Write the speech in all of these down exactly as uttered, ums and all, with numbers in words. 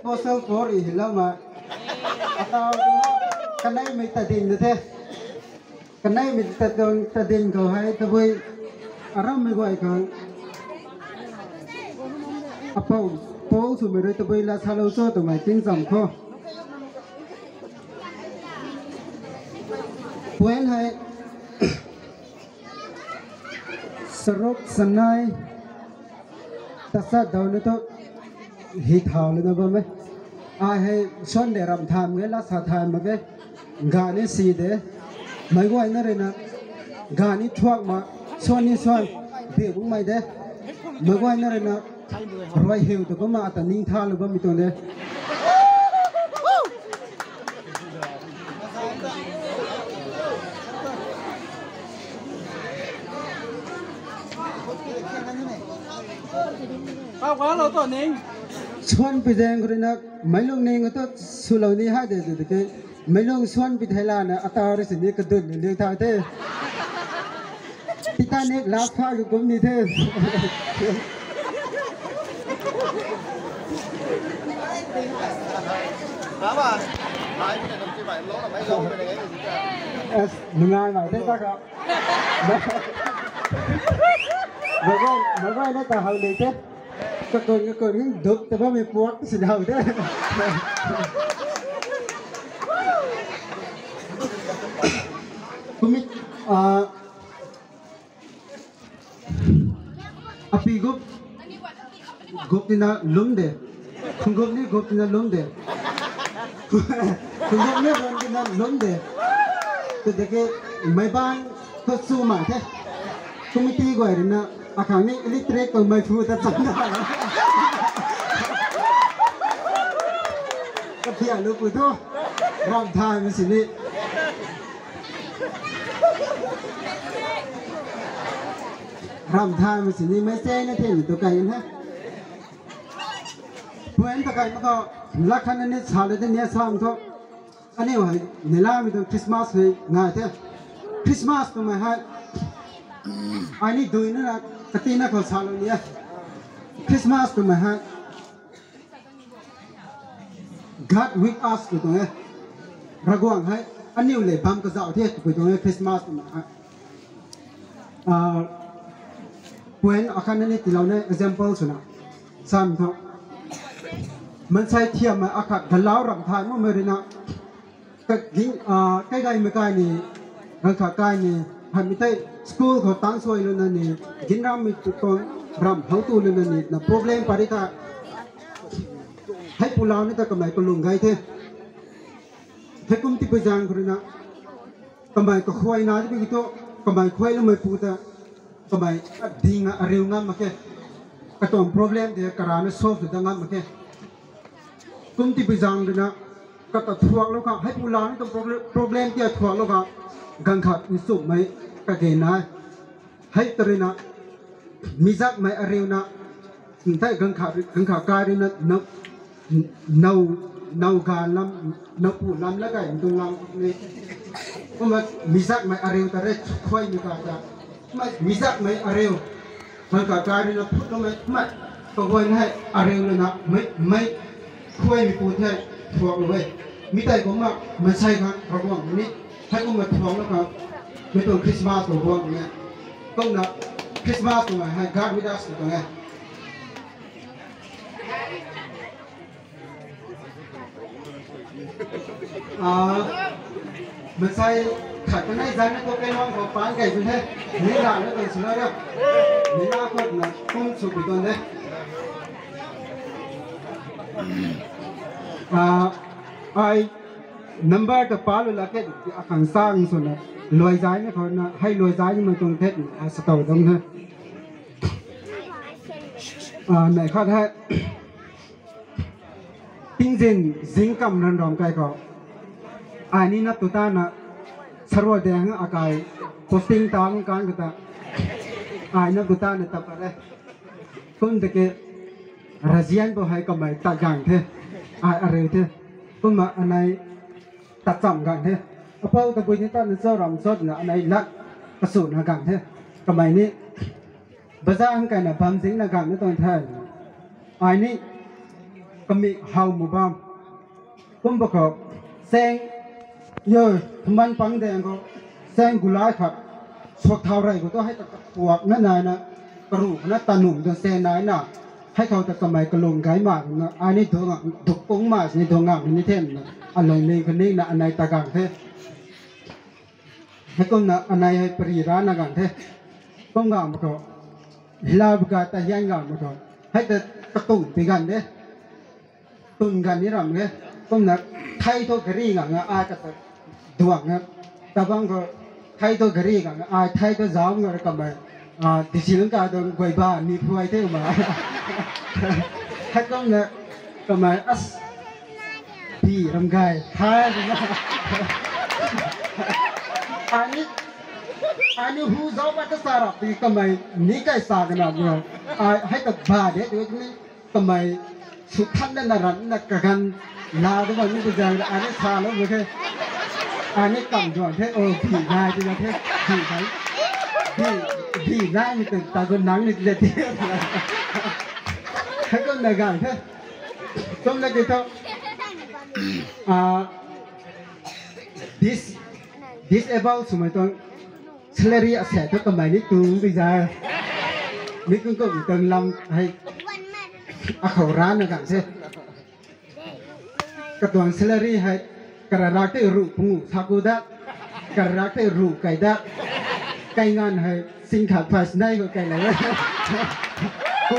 Apostle Paul rui hilou ma. Atau kanei mei ta ding na the. Kanei mei ta ding, ta ding khou hei tabui aram mei guay khang. Apou, Paul swmei rui tabui la salou cho twmei tingcham khou. Point hei. Saruk sanai. Tachat dau na tu hi thau lana bam e. Ai hei suan de ram tham ge, la sa tham mak ge. Ga ni si de. Mei guay na rui na. Ga ni thuak ma. Suan ni suan. De bung mei de. Mei guay na rui na. Ruai hiu tu kumna ata ning tha lu bam mi tuang de. Suan pi zaeng khou rui na, meic lung ning tu swlou ni hai de de ke. Meic lung suan pi thei lana, ata rui sini kadun ni liu thau the. Titanic last part khou kum ni the. As, nungai mai the ta ka. Mei guay, mei guay na ta hau le the. Kakun, kakun, duk ta bammei puak si hau the. Kumit, ah, api gup, gup tina lum de. Khungup ni gup tina lum de. Khungup ni ron tina lum de. Tiki mei bang khou chu mak the. Committee guay rui na akhang ni electric khou mei phu ta cham na. Kapia lu pu thu. Ram thai mei sini. Ram thai mei sini mei chei na the tu kai na. Point ta kai ma khou, lakhan ni sa le de ni sam thu. Aniu hei, nila mi tuang Christmas hei ngai the. Christmas twmei hei, ai ni dui na, kati na khou salou ni e. Christmas twmei hei, God with us tw tuang e. Ravguangc hei, aniu le bam kazauh the tw tuang e Christmas twmei hei. Ah, point akhat ni tiilou ne, example swna. Sam thu. Mansei thiam mei akhat galau ram thai makmei rui na. Ka ging, ah, kai gay mei kai ni, ganv khat kai ni, hamei tei school khou tang suai luna ni, ginram mei tu tuang ram hou tu luna ni, na problem pari ta. Hei pulau ni ta kamei kalung gay the. Hei kum ti pui zang khou rui na. Kamei kakhuay na di ki tu, kamei khuay lumei pu ta, kamei ding a ariu ngam mak khe. Katuang problem ti karana solve ta ngam mak khe. Kum ti pui zang rui na, kata thuak lou kha, hei pulau ni tuang problem, problem ti a thuak lou kha, ganv khat nchumhmei kage na. Hei ta rui na, mizakmei ariu na, thei ganv khat, ganv khat kai rui na, nau, nau, nau gan lam, nau pu lam la kai, ntung lam ni. Kumna mizakmei ariu ta rui, khuay mei ka ta. Kumna mizakmei ariu, ganv khat kai rui na, phut lou mei, kumna, kaguay na hei, ariu na na, mei, mei, khuay mei pu the, thuak lou e. Mi tei kumna, mansei khang, Ravguangc ni, hei kumna thuak lou kha, mi tuang Christmas khou guang ni. Kumna Christmas twmei hei God with us tw tuang e. Ah, mansei khat kanei zan na khou kailuang khou paan kai tu the. Ni la na kan suna ra. Ni la khou na kum sw pi tuang de. Ah, ai number ta pa lu la ke akhang sang swna luai zai na khou na, hei luai zai na mei tuang the, a sa tau dam the. Ah, nai khat hei. Tingzin zingkam ran ram kai khou. Ai ni nap tu ta na, sarua deng akai, posting ta ngu kan kata. Ai nap tu ta na tap kare. Kum tiki, razian bo hei kamei ta gang the. Ai ariu the. Kumna anei ta cham gang the. Apou tabui ni ta na cho ram cho na anei lak kasu na gang the. Kamei ni, bazaar hang kai na bam zing na gang na tuang the. Ai ni, Kami how mu bam. Kum ba khou, seng, yo, thuman pang deng khou, seng gulai khat, suak thau rei khou tu hei ta kapuak na nai na, karu na tanum dun se nai na, hei khou ta kamei kalung gai ma na, ai ni duk, duk kung ma ni duk ngam ni them na, alung ling kani na anai ta gang the. Hei kum na anai hei pari ra na gang the. Kum gang ma khou, hila bu ga ta hian gang ma khou, hei ta katung pi gan de. Tun gan ni ram nge. Kumna thai thu gari nga nga ai kata duang nga. Tabang ko thai thu gari nga nga ai thai thu zau nga kamei. Ah, disi lung ka dong guay ba ni phuai the ma. Hai kumna kamei as pi ram gai thai. Ani ani hu zau ba ta sa rap ti kamei ni kai sa kana bro. Ai hai ta ba de tu ni. Kamei sw than na na ran na kagan la tu bam ni tu zang ani sa lo bu the. Ani kam duan the o bi nai tu the bi nai. Bi bi nai ni tu ta gun nang ni tu the. Hai kum na gang the. Kum na ki thu. Ah, this disable swmei tuang salary ase thu kamei ni tung bi za. Mi kung kung tuang lam hei akhou ra na gang se. Katuang salary hei kararak te ru pungu saku da. Kararak te ru kai da. Kai ngan hei sing khat pas nai ko kai la. Ku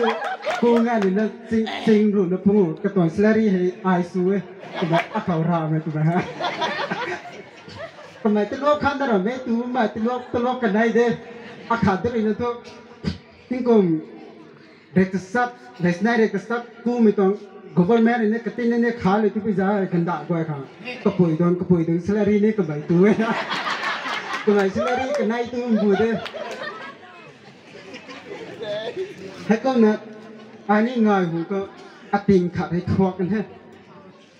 ku ngan ni na sing sing ru na pungu katuang salary hei ai su e. Kuma akhou ra me kuma ha. Kamei talok khan da ra me tu ma talok talok kanai de. Akhat da ri na tu. Tingkum Rektasat, resnai rektasat ku mi tuang government ni katin ni kha le tu pizza kanda guay kha. Kapui don kapui don salary ni kabai tu e. Kabai salary kanai tu bu de. Hai kum na ani ngai hu ko ating khat hei thuak kan he.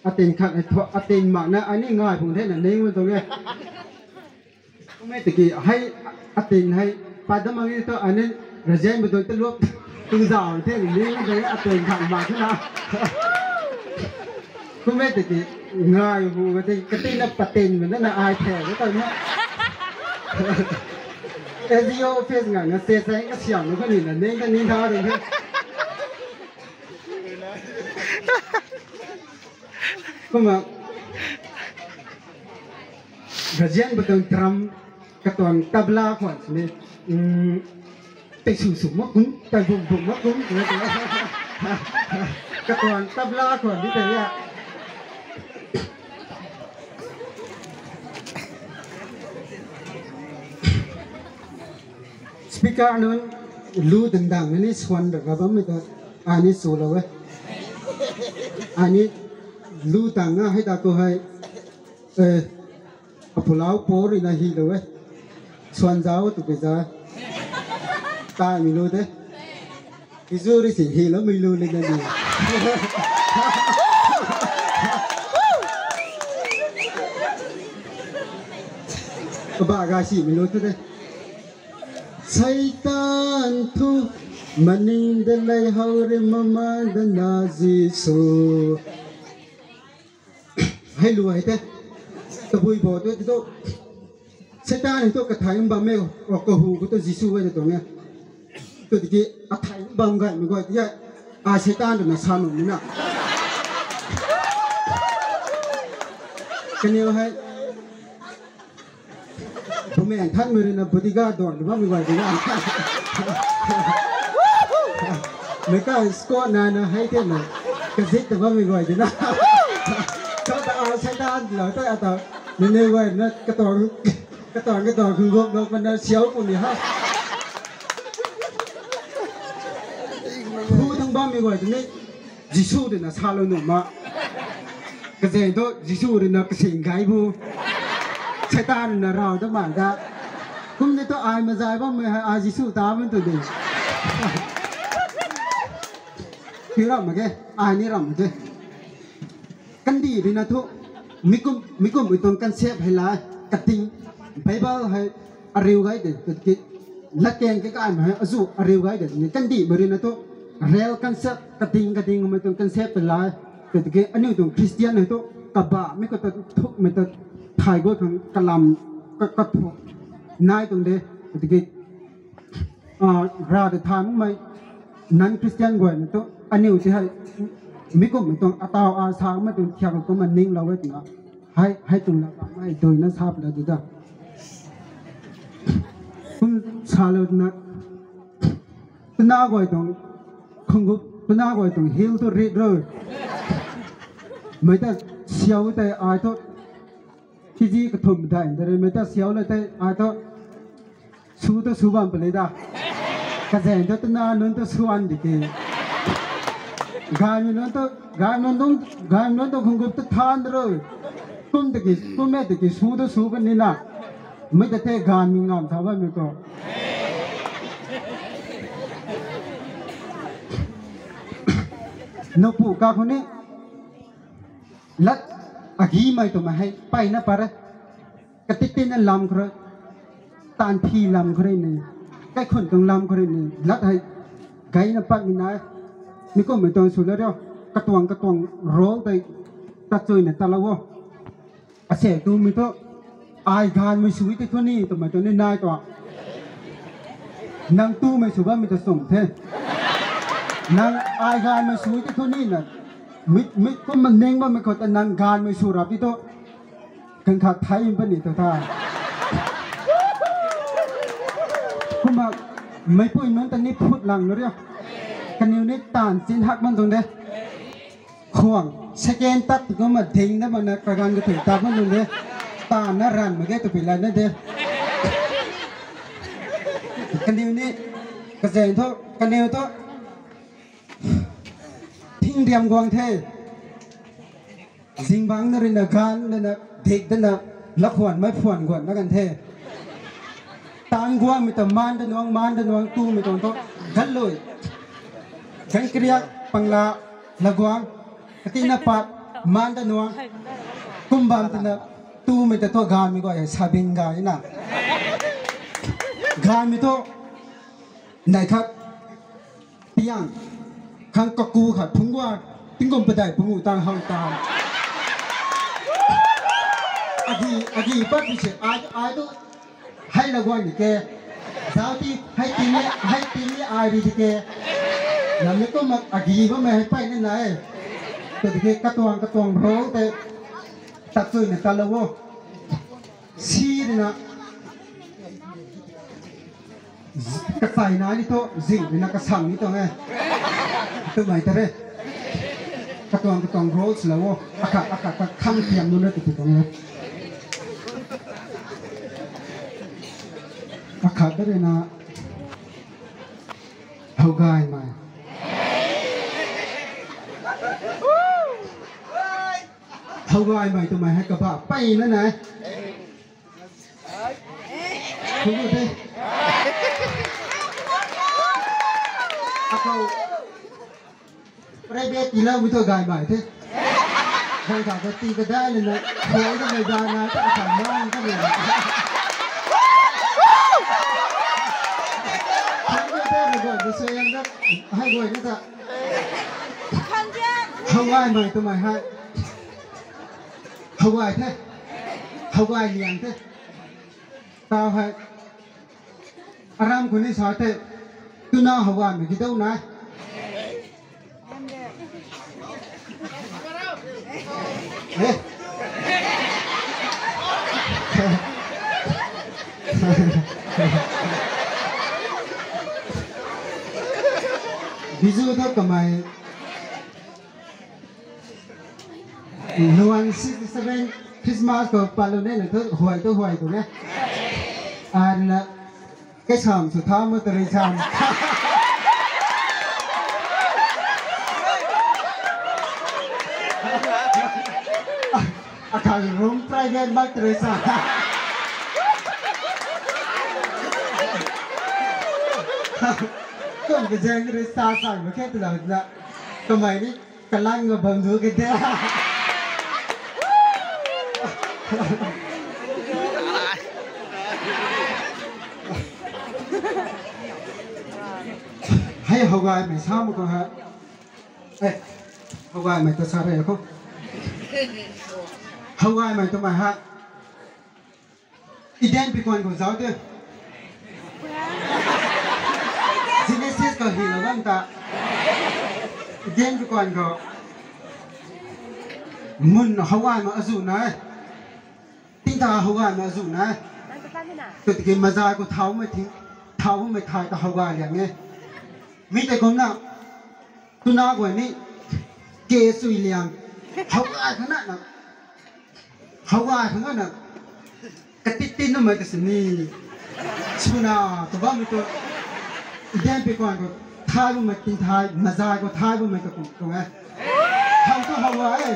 Ating khat hei thuak ating mak na ani ngai hu the na ning tu nge. Kummei tiki hei atin hei padam ang to anin rajen bu doi taluap tu zau the ni ni doi atin khang ma thina. Kummei tiki ngai hu ga ti kati na patin ma na ai the ga ta na. S D O office nga na se se ka siam na ko ni na ning ka ning tha de. Kumna gazian batuang drum katuang tabla khwan sini, um, tei su su mak kum, tei bum bum mak kum, katuang tabla khwan di tei ya. Speaker nunc lu dang dang ni swan da ga bam mi ta ani su lo e. Ani lu dang na hei ta ko hei, eh, apulau por ina hi lo e. Swan zau tu pe za. Tai mi lu de. Izu ri si hi lo mi lu le na ni. Ba ga si mi lu tu de. Satan thu maning da lei hau re mama da na Jisu. Hei lu hei te. Tabui bo tu tu. Satan hei tu kathai bam me o kahu ko tu Jisu hei tu nge. Tu tiki athai bam gai mi goi ti ya. A Satan tu na sa nu ni na. Kaniw hei. Bumeng than mi rui na bodyguard don bam mi guay di na. Meka squad na na hei te na. Kazit bam mi guay di na. Kata a Satan lo ta ata. Ni ne guay na katong katong katong kung gok lo pa na siau pu ni ha. Hu thang bam mi guay di ni. Jisu rui na sa lo nu ma. Kazeng tu Jisu rui na kasing gai bu. Satan rui na rau ta man ta. Kum ni tu ai mazai bam mi hei ai Jisu ta bam tu di. Ki ram ma ke, ai ni ram ma ke. Kandih rui na thu, mi kum, mi kum mi tuang concept hei la, kating, Bible hei, ariu gai de, ki, latkaeng ke kai ma hei, azu ariu gai de, ni kandih ma rui na thu, real concept, kating, kating mi tuang concept hei la, Tiki aniu tuang Christian hei tu kabah mi kata thukmei ta thay guay khang kalam ka, kathuk nai tuang de. Tiki, ah, ra de tha mumei non-Christian guay na tu aniu ti hei mi kummei tuang atau a sa mei tuang thiak kumna ninglou e twna. Hei, hei tuang la pa mei dui na sap la di da. Kum salou na, tuna guay tuang khungup, tuna guay tuang heel tu rit ro. Mei ta siau tei ai tu, kg kathum dai de re, mei ta siau le tei ai tu, su tu su bam pali da. Kazaeng tu tuna nunc tu suan di ki. Gaymei nunc tu, gaymei nunc tu, gaymei nunc tu khungup tu than de ro. Kum tiki, kum e tiki su tu su bam ni na. Mei ta the gaanvmei ngam tha bammei tu. Napu ka khou ni lat agimei twmei hei peyna pat re. Katiktina lam khou rui, taanv phi lam khou rui ni, kaikhun tuang lam khou rui ni, lat hei gayna patmei nai. Mi kummei tuang sw la rio, katuang katuang role tei tatchuina talou o. Ase tumei tu, ai gaanvmei sui ti thu ni twmei tu ni nai tuang. Nang tumei sw bammei ta sum the. Nang ai gaanvmei sui ti thu ni na, mi, mi kumna ning bammei khou ta nang gaanvmei sw rap ti tu. Kan khat thei puni tu tha. Kumna meipui nunc ta ni phut lang nu rio. Kaniw ni taanv chin hak man tuang de. Khwang second tat tu kumna ding na bana kaganv kathui tat man tuang de. Taanv na ranv mak ge tu pi la na de. Kaniw ni kazaeng thu, kaniw thu thingriam guang the. Zingbangc na rui na gaanv na na dik dana lakhwan mei phwan guan na kan the. Taanv guangmei ta maan da nuang, maan da nuang tumei tuang thu ganlui, gankriak, pangla, laguang, katina pat, maan da nuang, kum bam tina tumei ta thu gaanvmei guay sabing gay na. Gaanvmei thu nai khat piang khang kaku khat phungc gua, tingkum padai pungu tang how ta. Agi, agi pat pi se, ai, ai tu hei la guan ni ke. Zauc ti, hei ti ni, hei ti ni ai ri di ke. Namei kum mak agi bammei hei pey ni nai. Tiki katuang, katuang role tei tatchuina talou o. Si rina, kasai nai ni thu, zing rina kasang ni tuang e. Twmei ta re. Katuang, katuang roles lou o. Akhat, akhat, akhat khang tiam nu na tu tuang e. Akhat ta rina, howgaymei. Howgaymei twmei hei kabah peyna nai. Khou the. Akhou private tiiloumei thu gaymei the. Gaeng kha kati kadai na na, khuay kamei dana ta akhang mang kamei na. Khang kamei ta na guay na suaihiam dat, hei guay na ta. Howgaymei twmei hei. Howgay the. Howgay liang the. Tau hei. Aram khou ni sa the. Tuna howgaymei kidou nai. Eh. Biju thu kamei Luan sixty seven Christmas khou patlou ne na thu huay thu huay tu ne. Ana kaisam sw tha mu tari sam. Akhang room private mak tari sam. Kum kazaeng ri sa sa mak khe twlou na. Kamei ni kalang nga bam du ke de. Hei howgaymei sa mak khou ha. Eh. Howgaymei ta sa re kho. Howgaymei twmei ha. Eden pikuan khou zauc te. Genesis khou hylou bam ta. Eden pikuan khou. Mun howgaymei azuh nai. Tingtha howgaymei azuh nai. Tiki mazai khou thau mei thing, thau mei thai ta howgay liang e. Mi tei kumna. Tuna guay ni ke sui liang. Howgay khang na na. Howgay khang na. Katit tin na mei kasi ni. Suna, tu bammei tu. Eden pikuan khou thai bammei tingthai, mazai khou thai bammei ka kum kum e. Hau tu howgay e.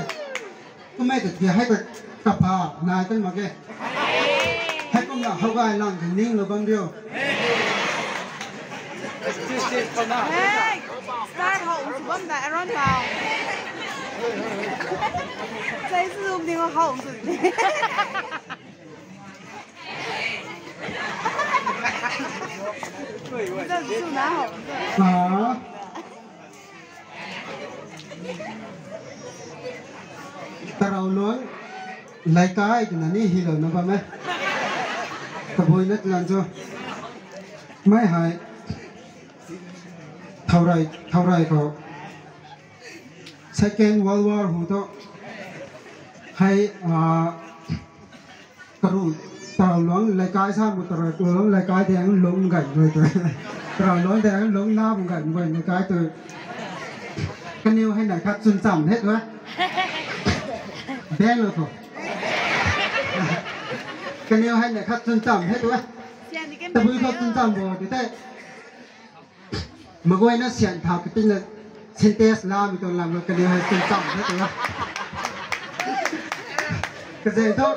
Kummei ta ti hei ta kapha nai tan mak ge. Hei kumna howgay lang ta ninglou bam diu. Hey, star hou sw bam da Aaron hou. Sai sw ding hou sw. Zan sw na hou. Ah. Tarou luang, leikai twna ni hylou na bam e. Tabui na tlan cho. Mei hei. Thaurai, thaurai khou. Second World War hu tu. Hei, ah, Karu, tarou luang leikai sa mu tarou luang leikai tei ang lung gay gay tu. Tarou luang tei ang lung na bu gay gay leikai tu. Kaniw hei na khat chwn cham he tu. Bang lo tu. Kaniw hei na khat chwn cham he tu. Tabui khou chwn cham bo tu tei. Maguayna sian thau katina sentence lamei tuang lam kaniw hei chwn cham na tu. Kazeng thu,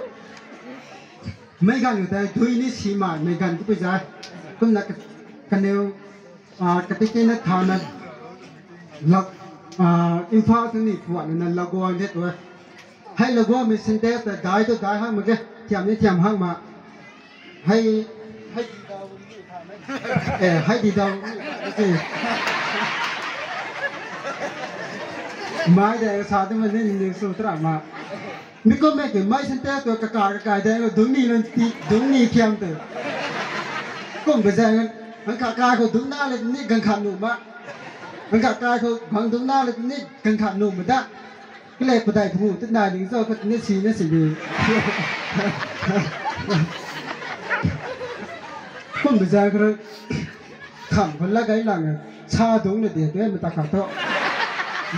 meic ganv khou tei dui ni simei meic ganv tu pui zai. Kumna ka-, kaniw, ah, katikina thauna lak, ah, Imphal thang ni phuan na laguang de tu. Hei laguangmei sentence ta dai tu dai hak mak ge, thiam ni thiam hak ma. Hei, hei di dau, eh, hei di dau, si. Mai de sa tu ma ni ni su tra ma. Mi kum mei ki mai sentence tu kakai kakai de dung ni lan ti, dung ni thiam tu. Kum ba zang, ang kakai khou dung na le ni gang khan nu ma. Ang kakai khou gang dung na le ni gang khan nu ma da. Kale padai phu tu nai ding cho khat ni si na si ni. Kum bi zang kru. Kham khou lat gay lang sa dung na de tu mata khat thu.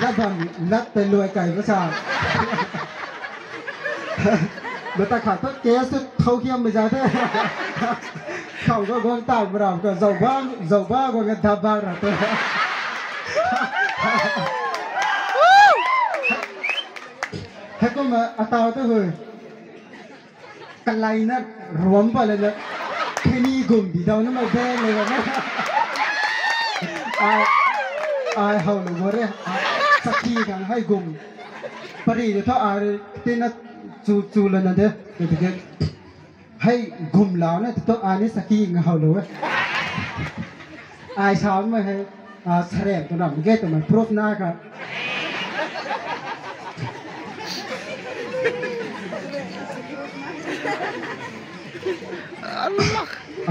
Lat bam lat tei luai kai ba sa. Mata khat thu ke su thau hiam bi za the. Kham khou guang tau bra ka zau ba zau ba guang ka da ba ra tu. Hei kumna atau tu hui. Kalaina ruam pa lana. Kani gum di dau na mai bang le na. Ai, ai hau lu bo re. Sakhi khang hei gum. Pari de tho ai tina chu chu lana de. Hei gum lau na tu ai ni sakhi nga hau lu e. Ai sa ma hei, ah, sarem tu ram ge tu mai proof na ka.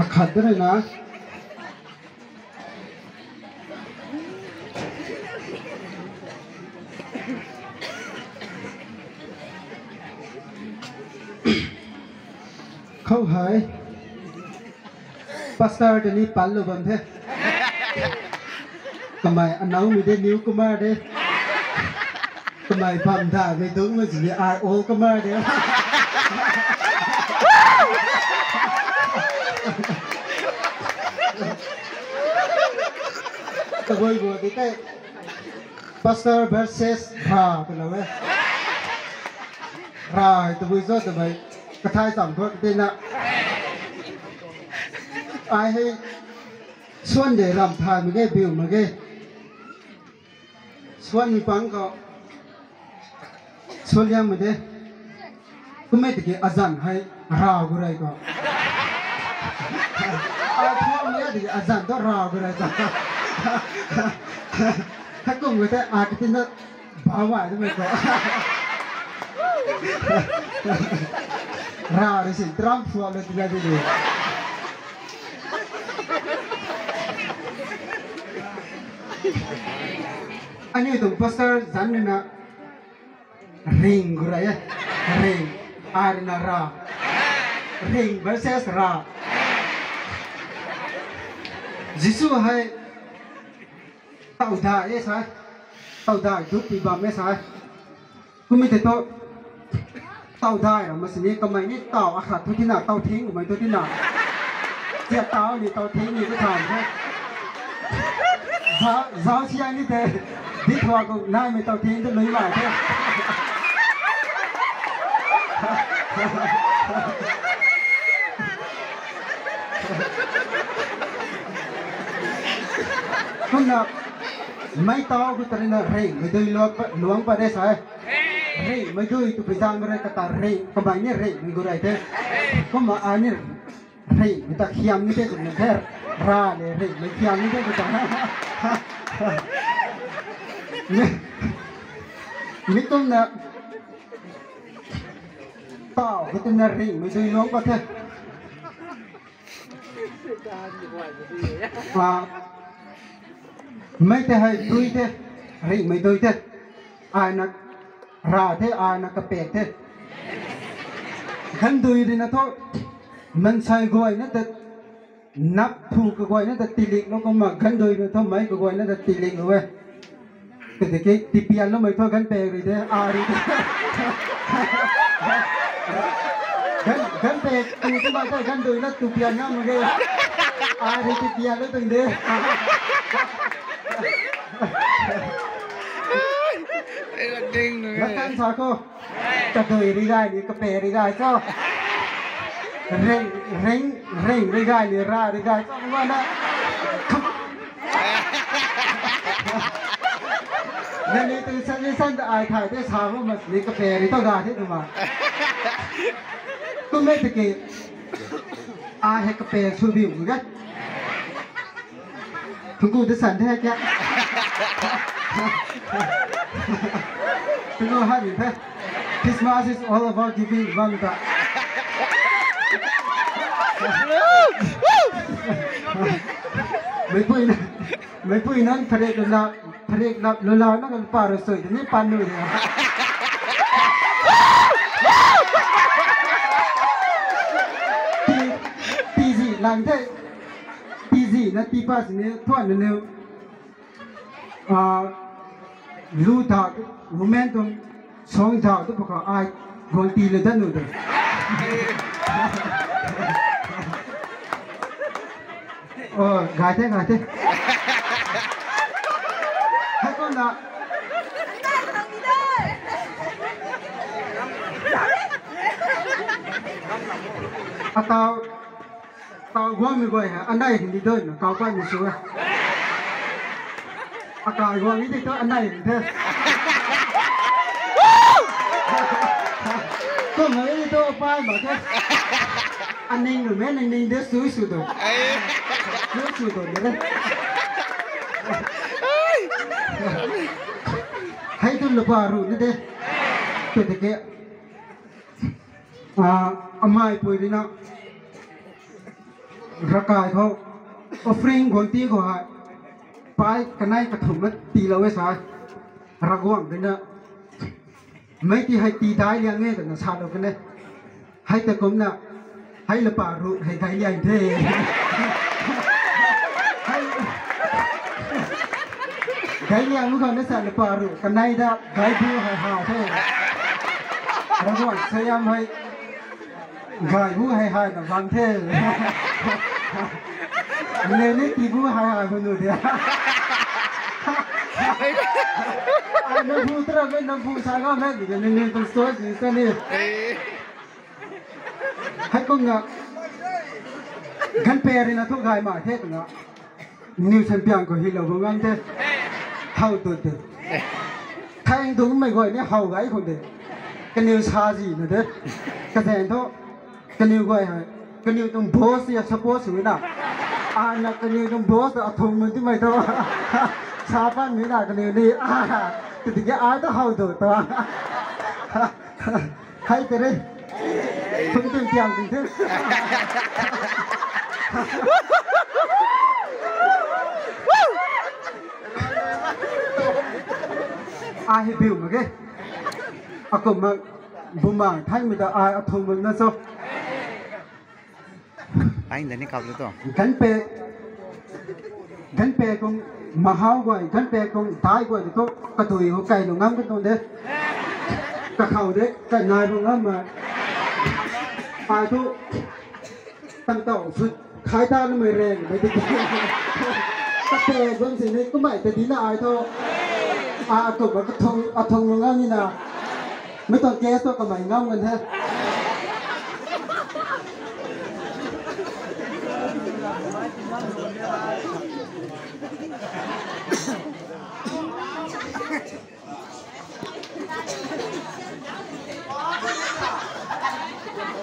Akhat tu na. Khou hei. Pastor tei ni pal lu bam the. Kamei anaumei de, newcomer de. Kamei bam da mei dungc mei sini ai old comer de. Tabui bo di tei. Pastor versus Ra twlou e. Ra hei tabui cho twmei kathai cham khou tina. Ai hei suan de ram thay mak ge, biu mak ge. Suan mi pang khou. Suan liang mak de. Kummei tiki azan hei Ra gu rei khou. Ai thuan mi tiki azan tu Ra gu rei khou. Hei kum gu tei ai katina Bawa tu mei ko. Ra ri si drum phuak lo tina di di. Aniu tuang pastor zanc rui na ring gu rei e. Ring. Ai rui na ra. Ring versus ra. Jisu hei tau dai e sa. Tau dai dup pi bam e sa. Kumei tei tu tau dai ra ma sini kamei ni tau akhat thu tina tau thing kumei thu tina. Chia tau ni tau thing ni tu than the. Zau, zau sia ni te. Di thua ko nai mei tau thing tu lui mai the. Kumna mei tau khou tei rui na ringmei dui luang pat, luang pat de sa e. Ringmei dui tu pi zang rui kata ring, kamei ni ringmei gu rei the. Kumna ai ni ringmei ta khiam ni the twna the. Ra le ringmei khiam ni the twna. Mi, mi kumna tau khou tei na ringmei dui luang pat the. A, mei tei hei dui the, ringmei dui the. Ai na ra the, ai na kapek the. Gandui rui na thu, mansei guay na ta, nap phu kaguay na ta tilik lou kumna, gandui na thu mei kaguay na ta tilik lou e. Tiki tipian loumei thu ganpek rui de, ai rui de. Gan, ganpek tu kumna tei gandui na tu pian ngam mak ge. Ai rui tipian lou tuang de. Ai la ding nu e. Matan sa khou. Kadui ri gay ni, kapek ri gay cho. Ring, ring, ring ri gay ni, ra ri gay cho. Kumna. Nangniw tuang suggestion ta ai thay the sa bam mas ni kapek ri tu ga the tu ma. Kum e tiki. Ai hei kapek sw biu ga. Thungku de san the kya? Thungku ha ni the. Christmas is all about giving, bam ta. Meipui na, meipui nang pharek lula, pharek lap lula na kan pa ru sui ni pan nu de. Ti, ti zi lang the. Ti zi na ti pa sini thuan nu. Ah, lu ta, women tuang song ta tu paka ai guang ti le dan nu de. Oh, gay the, gay the. Hei kumna. Atau, atau guangmei guay hei anei hini doi na kau pat ni sw e. Akai guang ni tei tu anei hini the. Kumna ni tu pai mak the. Aning nu me ning ning de sui sw tu. Sui sw tu ni de. Hei tu lupa ru ni de. Tu de ke. Ah, amei pui rui na. Ravkai khou. Offering guang ti khou hei. Pai kanei kathumh na tiilou e sa. Ravguangc rui na. Mei ti hei ti dai liang e twna salou kan e. Hei ta kumna, hei lapa ru hei gay liang the. Hei, gay liang lu khang na sa lapa ru, kanei da gay bu hei ha the. Ravguangc sayam hei, gay bu hei ha na bang the. Mei ni ti bu hei ha bu nu de. Ai, nang bu tra me, nang bu sa ga me, ni ni tu story ni sa ni. Hei kumna, ganpek rui na thu gay ma the twna. Niw san piang khou hilou bam ngam the. How tu the. Thang dungmei guay ni how gay khou de. Kaniw sa zi na de. Kazaeng thu. Kaniw guay hei. Kaniw tuang boss ya support sw na. Ana kaniw tuang boss ta athum mun ti mei thu. Sa pan mi na kaniw ni. Ah. Tiki ai ta how tu ta. Hai tere. Thum tim tiang ting the. Ai hi biu mak ge. Akum mak bumang thaimei ta ai athung mak na cho. Ai nda ni kau tu. Ganpe, ganpe kung mahau guay, ganpe kung dai guay tu katui ho kai lu ngam ka tuang de. Kakhou de, kai nai lu ngam ma. Ai tu tang tau sut khai ta na mei reng mei ti. Kape guan si ni kumai ta di na ai tu. A akum ma kathung, athung lu ngam ni na. Mei tuang case tu kamei ngam ngan he.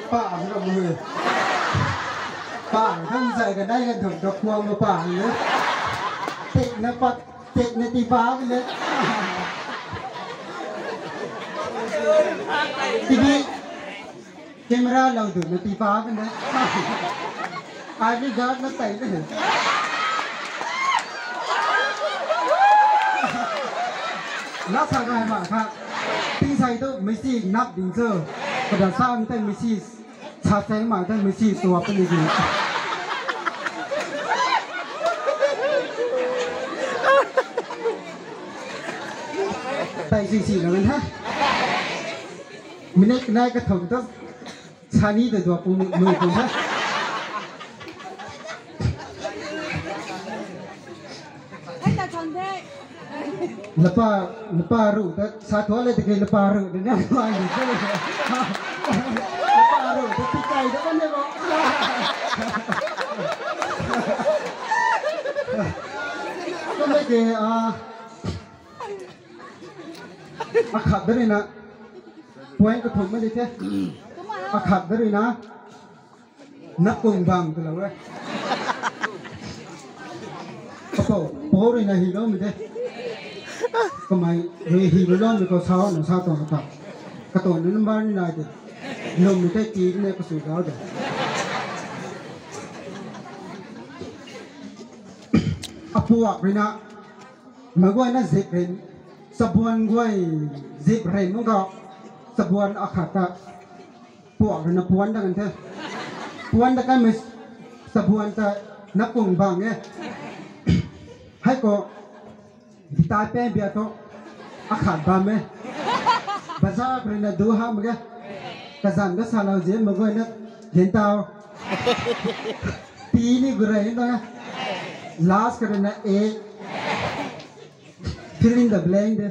Pa, mi ram mu. Pa, kan zai ka nai kan thum ka kuang mo pa ni. Tik na pat, tik na ti pa ni. Ti bi. Camera lou du na ti pa kan de. Ai ni guard na tai de. Na sa gai ma kha. Ting sai tu message nap ding cho. Kada sa mi tai message sa sai ma tai message tua pa ni ding. Tai si si na ha. Minute nai ka thum tu. Sani de dua pu nui pu ha. Lapa, lapa ru ta sa thua le tiki lapa ru de na lapa ru de. Lapa ru ta ti kai de kan de bo. Ko le ke a. Akhat de na. Point ka thum ma di the. Akhat de na. Nakung bang tu lou e. Kapo, po rui na hi lou mi de. Kamei rui hi lou mi ko sao na sa tuang ta. Katuang ni number ni nai de. Lum mi te ti ni ka sui gau de. Apuak rui na. Mei guay na zip rin. Sabuan guay zip rin nung ka. Sabuan akhat ta. Puak rui na puan da kan the. Puan da kan mei sabuan ta nakung bang e. Hai ko, di tai pen bia to, akhat bam e. Bazaar rui na du ha mak ge. Kazan ka sa lou zie mak guay na, yen tau. Pi ni gu rei na. Last ka rui na e. Fill in the blank de.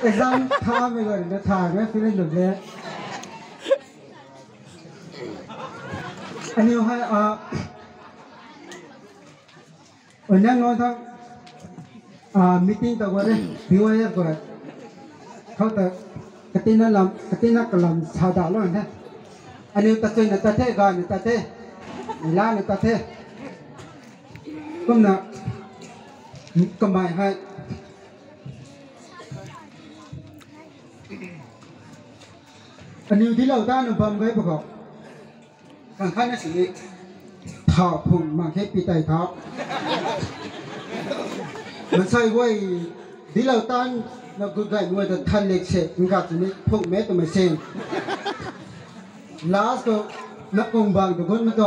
Exam tha mei guay na tha mei fill in the blank. Aniu hai a, oniang ngon thang, a, meeting ta guay de, B Y F guay. Khou ta, katina lam, katina kalam sa da lo the. Aniu ta chui na ta the, ga na ta the, la na ta the. Kumna, kamei hai. Aniu dilou ta nu bam gai pa khou. Kang khan na sini. Thau phung mang khe pi tai thau. Mansei guay dilou tan na gut gai guay ta than lek se. Ngat sini phung me tu mei sen. Last tu, na kung bang tu gun ma tu.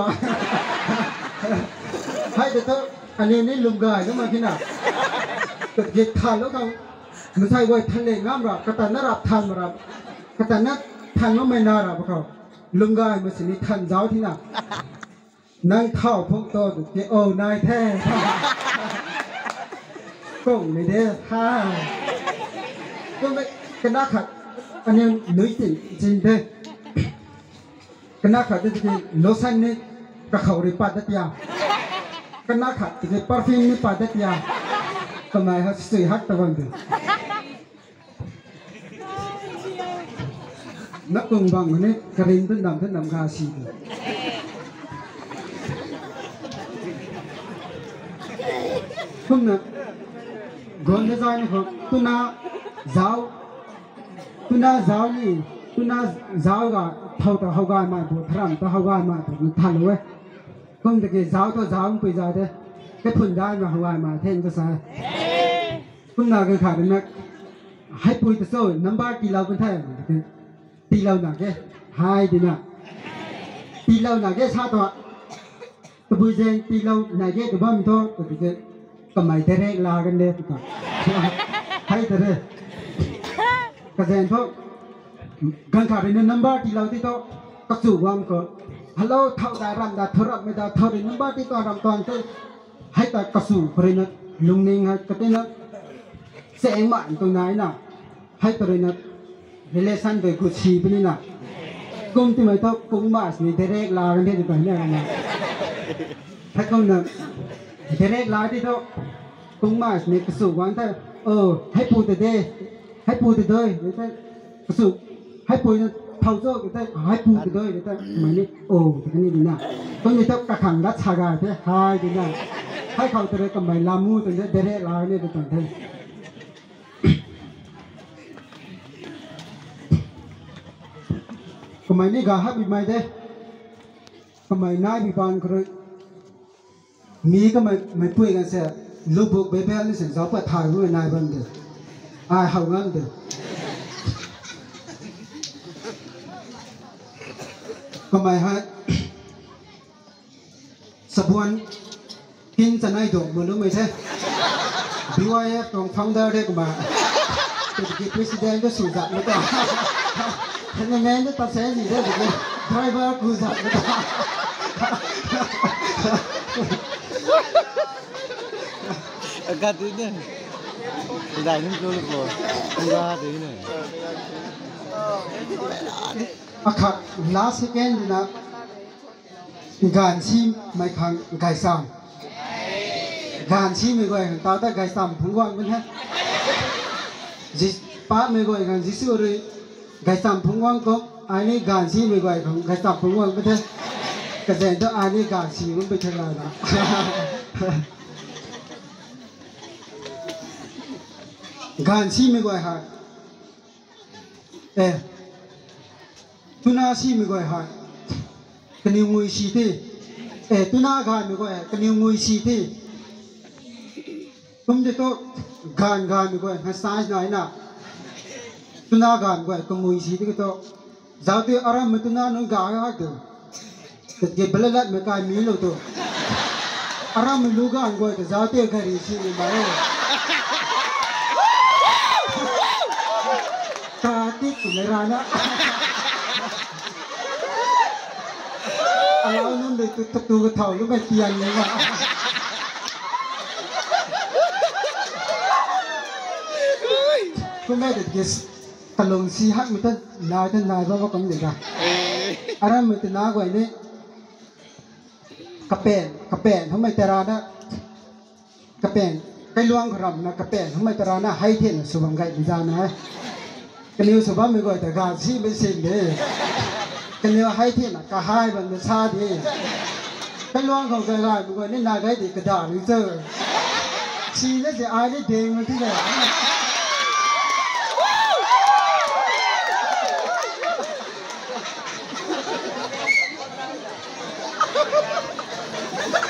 Hai tu tu, aniu ni lum gai tu ma kina. Tu git than lou khang, mansei guay than le ngam ra, kata na rap than ma rap. Kata na than ma mei na rap khou. Lum gai ma sini than zauc thina. Nang thau phung to tu ke o nai the. Kung ni de, ha. Kumna, kana khat, aniu nui tin, tin de. Kana khat tiki lotion ni kakhou rui pat dat tia. Kana khat tiki perfume ni pat dat tia. Kamei ha sui hak ta bam di. Na kung bang ni karin tu nam tu nam ga si di. Kumna, Guan da zai ni khou tuna zau, tuna zau ni, tuna zau ga thau ta hau gay mai bu, tharam ta hau gay mai bu ni than e. Kum tiki zau ta zau pui zau de, ke phun dai ma hau gay mai the ta sa. Kumna kan khat na, hei pui ta so number tilou kan the. Tilou na ke, hei dina. Tilou na ke sa tu. Tabui zeng tilou na ke tu bam tu, tu ke kamei direct la kan de tu. Hei ta de. Kazeng tu. Gan kha ri na number tilou ti tu. Kachu bam ko. Hello, thau dai ram da, thau ram mei da, thau ri number ti tu ram tuan tu. Hei ta kachu khou rui na lungning hei katina seng man tu nai na. Hei ta rui na relation tei gut si puni na. Kum ti mei tu kung mas ni direct la kan the tu ta ni na. Hei kum na direct la ti tu kung mas ni kachu guang the. Oh, hei pu te de. Hei pu te doi. Kachu hei pu na thau zo te, hei pu te doi te. Mei ni, oh, te ni di na. Kum ni tu kakhang lat sa gay the, hei di na. Hei khou te rui kamei lamu tu de direct la ni tu tuan the. Kamei ni ga hap bi mai de. Kamei nai bi pan khrui. Mi kamei, mei pui kan se, lubuk Bible ni se, zau pat thai bu nai bam de. Ai hau ngam de. Kamei hei, sabuan, kin chanei dong manu mei the. B Y F tuang founder de kumna. Tiki president tu sw zat na ta. Hanna men tu ta se ni de, tiki driver ku zat na ta. Agat di ne. Dai nim tu ko. Agat di ne. Akhat last second na. Ganv simei khang gaychamv. Ganv simei guay khang tau ta gaychamv phungc guang kan the. Ji, patmei guay khang Jisu rui gaychamv phungc guang kum, ai ni ganv simei guay khang gaychamv phungc guang kan the. Kazeng tu ai ni ganv si bam pui thang la na. Ganv simei guay ha. Eh, tuna simei guay hei kaniw ngui si the. Eh, tuna ganvmei guay hei kaniw ngui si the. Kum de tu ganv ganvmei guay hei size nai na. Tuna ganv guay kangui si the ki tu. Zau tei arammei tuna nunc ga hak tu. Tatke balalatmei kai mi lou tu. Arammei lu ganv guay ta zau tei gari si ni mai. Traffic tu mei rana. Alau nunc de tu, tu, tu kathau lu mei tian ni ma. Kumna de gis. Kalung si hakmei ta nai ta nai bam kum de ga. Arammei tuna guay ni kapaeng, kapaeng howmei ta rana, kapaeng, kailuang khou ramna kapaeng howmei ta rana hei thena sw bam gaymei zana. Kaniw sw bammei guay ta ganv simei sin de. Kaniw hei thena kahei bam na sa de. Kailuang khou gay gaymei guay ni na gay di kada ri cho. Sina se ai ni deng ma ti de.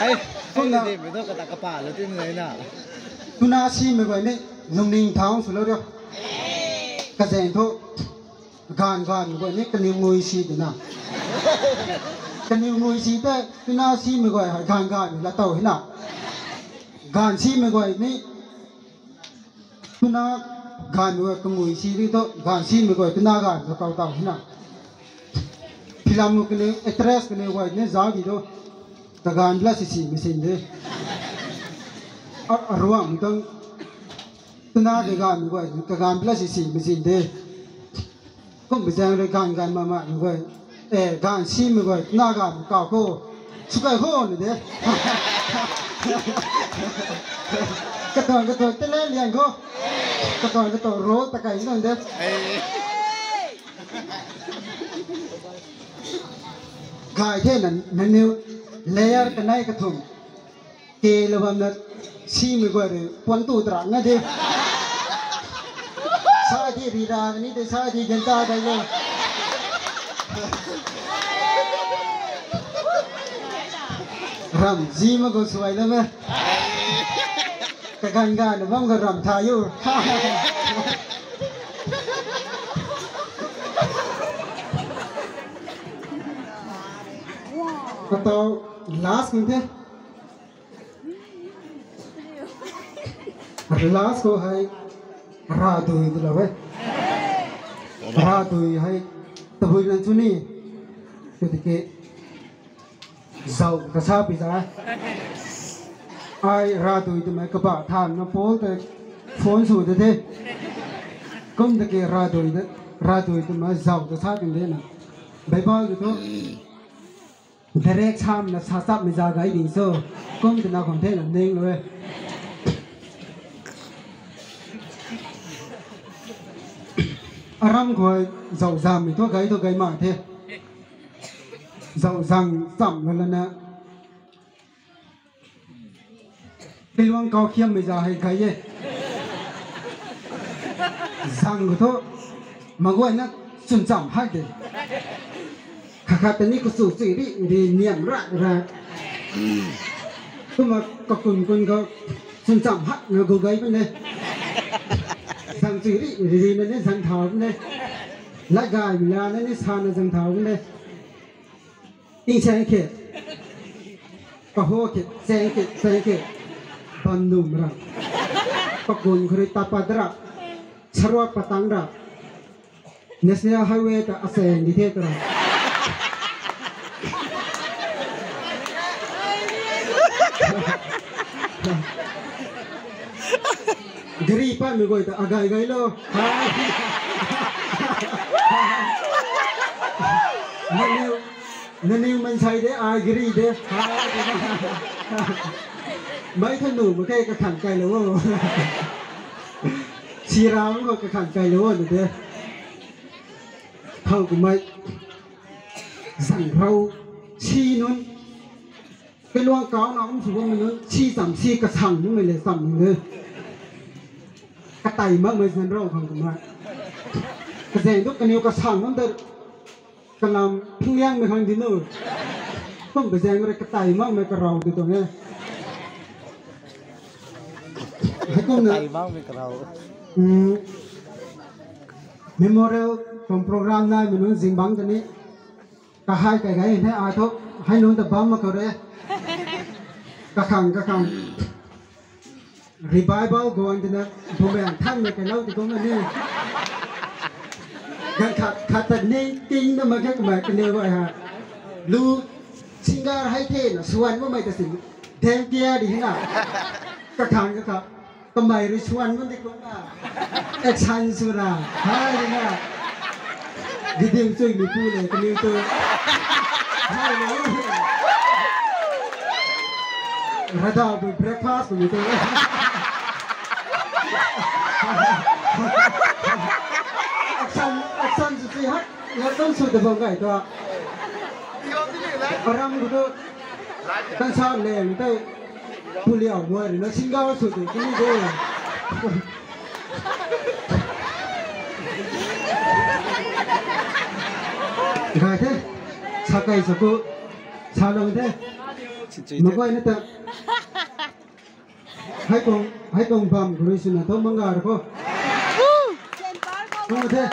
Hei, kumna de mei tu kata kapa lou ti na. Tuna simei guay ni lungning thau swlou rio. Kazeng thu ganv ganvmei guay ni kaniw ngui si twna. Kaniw ngui si tei tuna simei guay hei ganv ganvmei la tow hina. Ganv simei guay ni tuna ganvmei guay kangui si di tu ganv simei guay tuna ganvmei la tow tow hina. Film kaniw actress kaniw guay ni zauc di tu kaganv bla si simei sin de. Aruangmei tuang tuna de ganvmei guay kaganv bla si simei sin de. Kummei zaeng rui ganv ganv mama mei guay, eh, ganv simei guay tuna ganvmei kaw khou sw kai khou ni de. Katuang katuang talent liang khou, katuang katuang role ta kai nang de. Gay the na, nangniw layer kanei kathumh ke lou bamna Simei guay rui puan tu trak na de. Sa di ri ra ni de, sa di gan ta kai le. Ram zi ma ko suai la me. Ka gan gan bam ka ram tha yu. Ka tau last kan the. Last khou hei, ravdui twlou e. Ravdui hei, tabui nang chu ni. Tiki ke, zau kasa pi za. Ai ravdui twmei kaba than na Paul te phone sw de the. Kum tiki ravdui de, ravdui twmei zau kasa kan de na. Bible ki thu. Direct sam na sa chapmei za gay ding so, kum twna khwan the na ning lo e. Aram khou zau zammei thu gay thu gay ma the. Zau zang cham lana. Kailuang kau khiammei za hei gay e. Zang khou thu, maguayna chwn cham hak de. Kha khat ta ni kachu chui ri ri niam ra ra. Kumna kakun kun khou chwn cham hak na gu gay pun de. Zang chui ri ri ri na ni zang thau pun de. Lat gaymei la na ni sa na zang thau pun de. Ting chaeng khe. Kaho khe, chaeng khe, chaeng khe. Bandum ra. Pakun khou rui tapat ra. Sarwat patang ra. National Highway ta achaeng di the tara. Gari patmei guay ta agay gay lo. Naniw, naniw mansei de, ai gari de. Mei than nu mak khe kakhang kai lo. Sira mak khou kakhang kai lo na de. Thow kumei. Zang rau. Si nunc. Kailuang kau na kum sw bammei nunc, si cham si kasang makmei le cham nunc e. Katei makmei zan rau khang kumna. Kazaeng tu kaniw kasang nunc ta kalam phingliangmei khang di nu. Kum kazaeng rui katei makmei karau di tuang e. Hei kumna, Tei bangmei karau. Memorial tuang program naimei nunc zingbangc ta ni. Kahei kai gay the, ai thu, hei nunc ta bam mak khou re. Kakhang, kakhang. Revival guang tina, bumaeng thanmei kailou ti kum na ni. Ganv khat, khat ta ning ting na mak khe kumei kaniw guay ha. Lu, singer hei the na, swan bammei ta sin. Deng tia di hina. Kakhang, kakhang. Kamei rui swan nunc di kumna. Action sw na. Hei na. Gidim chuimei pu le kaniw tu. Hei na. Radau bu breakfast bu tu. Action, action sw sw hak. Welcome sw ta bam gay tu. Aram bu tu. Kan sa le mi tei. Puliau guay rui na single sw tu kuni de. Gay the, sa kai sa ku, sa lou the. Maguay na ta. Hei tuang, hei tuang bam khou rui swna thu mangga ra khou. Kum the.